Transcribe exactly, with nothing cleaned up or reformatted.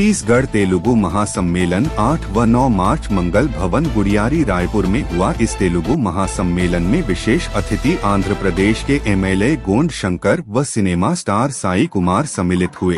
छत्तीसगढ़ तेलुगु महासम्मेलन, आठ व नौ मार्च, मंगल भवन गुड़ियारी रायपुर में हुआ। इस तेलुगु महासम्मेलन में विशेष अतिथि आंध्र प्रदेश के एमएलए गोंड शंकर व सिनेमा स्टार साई कुमार सम्मिलित हुए।